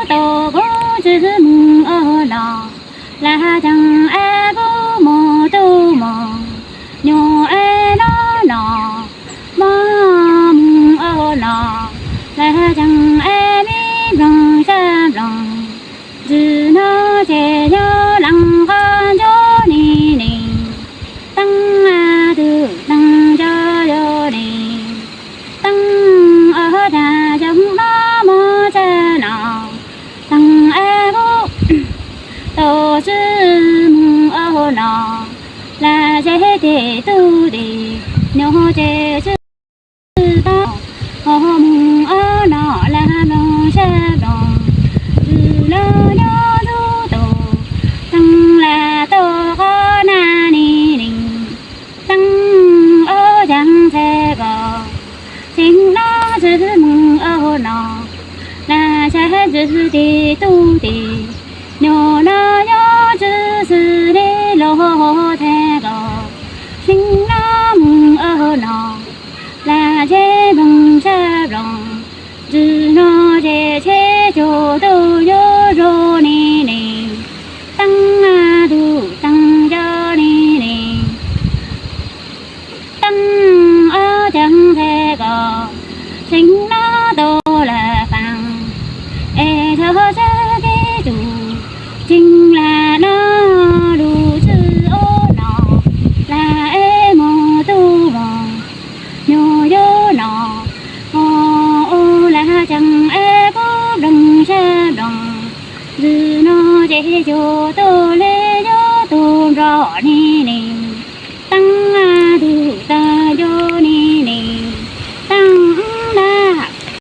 Tau kuv tsis mus ua no, lam ceeb es kuv mus tu mus, nyuj es noj no, mob mus ua no, lam ceeb es me nploog sab nploog, ntsis no ces yog leej qhov ncauj ni ni, teeb tug teeb nco yog ni, teeb ua cas xyoo no mob tshaj no, teeb es kuv tau tsis mus ua no, lam ces tes tug tes, nyuj ces tsis tau, ho mus ua no lam nploog sab nploog, ntsis no nyob ntub tus, teeb lam tau qhov na ni ni, teeb ua cas ntshai ko, xyoo no tsis mus ua no, lam ces ntsis tes tug tes, nyuj no nyob tsis xws li luag thaij ko, xyoo no mus ua no, lam ces nploog sab nploog, ntsis no ces tsheb caug tau yuav zoo ni ni, teeb tug teeb nco ni ni, teeb ua cas ntshai ko, xyoo no tau lam faas, es yog sab teb tug, tseem lam no lug tsis ua no, lam es mus tu mus, nyuj yuav no, ho ua lam ceeb es kuv nploog sab nploog, ntsis no ces yug tau li yuav tug nroj ni